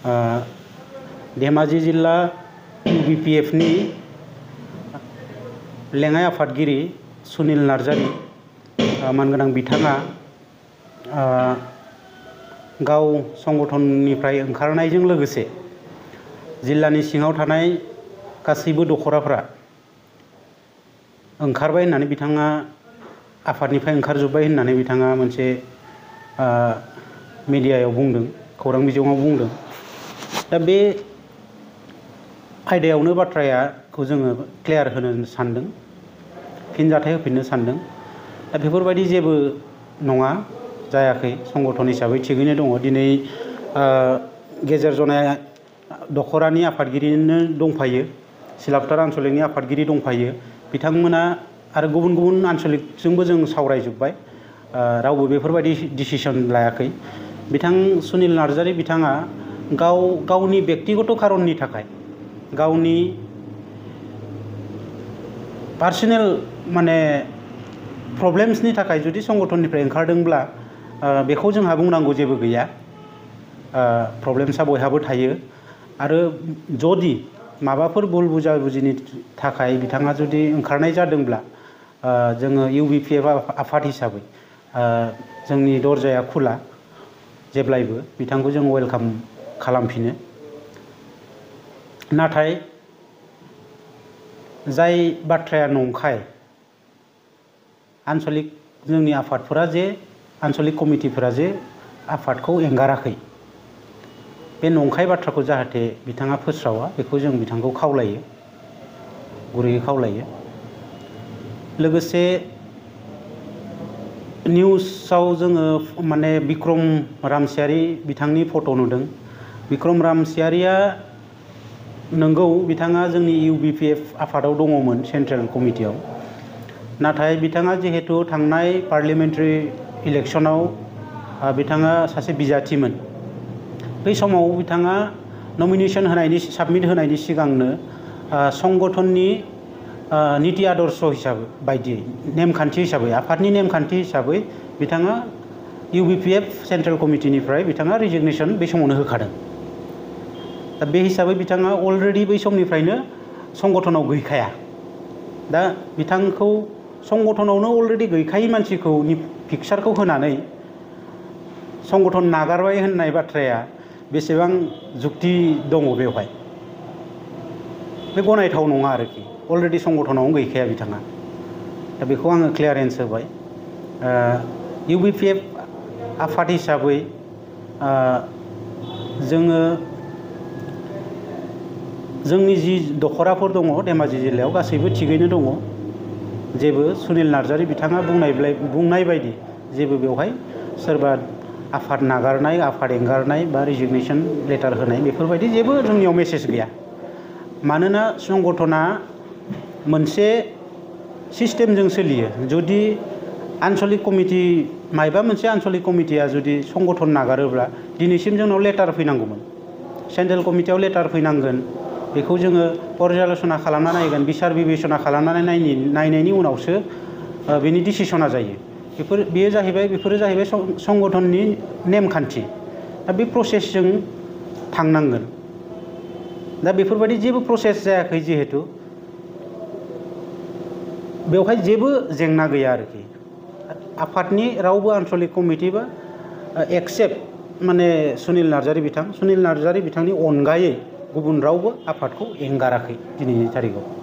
धेमाजि जिल्ला UBPFनि लेङाइ आफादगिरि सुनिल नार्जारि मानगोनां बिथाङा गाव संगठननिफ्राय ओंखारनायजों लोगोसे जिल्लानि सिङाव थानाय गासैबो दखराफ्रा ओंखारबाय होननानै बिथाङा आफादनिफ्राय ओंखारजोब्बाय होननानै बिथाङा मोनसे मिडियायाव बुंदों, खौरां बिजोङाव बुंदों। दा बे आयदायावनो बाथ्राखौ जोङो क्लियार होनो सानदों, फिनजाथाय होफिननो सानदों। दा बेफोरबायदि जेबो नङा, जायाखै। संगठन हिसाबै थिगैनो दङ। दिनै गेजेर जनाय दखरानि आफादगिरिनो दंफायो, सिलापथार आन्चलिकनि आफादगिरि दंफायो। बिथांमोना आरो गुबुन गुबुन आन्चलिकजोंबो जों सावरायजोब्बाय, रावबो बेफोरबायदि डिसिसन लायाखै। बिथां सुनिल नार्जारि बिथाङा गावनि बेक्तिगत खारननि थाखाय, गावनि पार्सनेल माने प्रब्लेम्सनि थाखाय जुदि संगठननिफ्राय ओंखारदोंब्ला बेखौ जोंहा बुंनांगौ जेबो गैया। प्रब्लेम्सआ बयहाबो थायो। आरो जुदि माबाफोर भुल बुजिनि थाखाय बिथाङा जुदि ओंखारनाय जादोंब्ला जोङो UBPF आफाद हिसाबै जोंनि दरजाया खुला, जेब्लायबो बिथांखौ जों वेलकाम खालामफिनो। नाथाय जाय बाथ्राया नंखाय, आन्चलिक जोंनि आफादफोरा जे आन्चलिक कमिटिफोरा जे आफादखौ एंगाराखै, बे नंखाय बाथ्राखौ जाहाथे बिथाङा फोस्रावा, बेखौ जों बिथांखौ खावलायो, गुरैयै खावलायो। लोगोसे निउसाव जोङो माने बिक्रम रामसियारि बिथांनि फट' नुदों। बिक्रम रामसियारिया नंगौ, बिथाङा जोंनि UBPF आफादाव दङमोन, सेन्ट्रेल कमिटियाव। नाथाय बिथाङा जिहेतु थांनाय पार्लियामेन्टारि इलेक्सनाव बिथाङा सासे बिजाथिमोन, बै समाव बिथाङा नमिनेसन साबमिट होनायनि सिगांनो संगठननि निति आदर्श हिसाबै बायदियै, नेमखान्थि हिसाबै, आफादनि नेमखान्थि हिसाबै बिथाङा UBPF सेन्ट्रेल कमिटिनिफ्राय बिथाङा रिजिगनेसन बै समावनो होखादों। दा बे हिसाबै बिथाङा अलरेडि बै समनिफ्रायनो संगठनाव गैखाया। दा बिथांखौ संगठनावनो अलरेडि गैखायै मानसिखौ पिक्सारखौ होनानै संगठन नागारबाय होननाय बाथ्राया बेसेबां जुक्ति दङ बेवहाय? बे गनायथाव नङा आरोखि। अलरेडि संगठनावनो गैखाया बिथाङा। दा बेखौ आङो क्लियारेन्स होबाय। UBPF आफाद हिसाबै जोङो जोंनि जि दखराफोर दङ धेमाजि जिल्लायाव गासैबो थिगैनो दङ। जेबो सुनिल नार्जारि बिथाङा बुंनाय बायदि जेबो बेवहाय सोरबा आफाद नागारनाय, आफाद एंगारनाय बा रिजिगनेसन लेटार होनाय बेफोरबायदि जेबो जोंनियाव मेसेज गैया। मानोना संगठना मोनसे सिस्टेमजों सोलियो। जुदि आन्चलिक कमिटि, मायबा मोनसे आन्चलिक कमिटिया जुदि संगठन नागारोब्ला दिनैसिम जोंनाव लेटार फैनांगौमोन, सेन्ट्रेल कमिटियाव लेटार फैनांगोन। बेखौ जोङो पर्यालोचना खालामना नायगोन, बिसार बिबेचना खालामनानै नायनायनि उनावसो बेनि डिसिसना जायो। बेफोरो जाहैबाय संगठननि नेमखान्थि। दा बे प्रसेसजों थांनांगोन। दा बेफोरबायदि जेबो प्रसेस जायाखै जिहेतु बेवहाय जेबो जेंना गैया आरोखि। आफादनि रावबो आन्चलिक कमिटि बा एक्सेप्ट माने सुनिल नार्जारि बिथांनि अनगायै गुबुन रावबो आफादखौ एंगाराखै दिनैनि थारिखआव।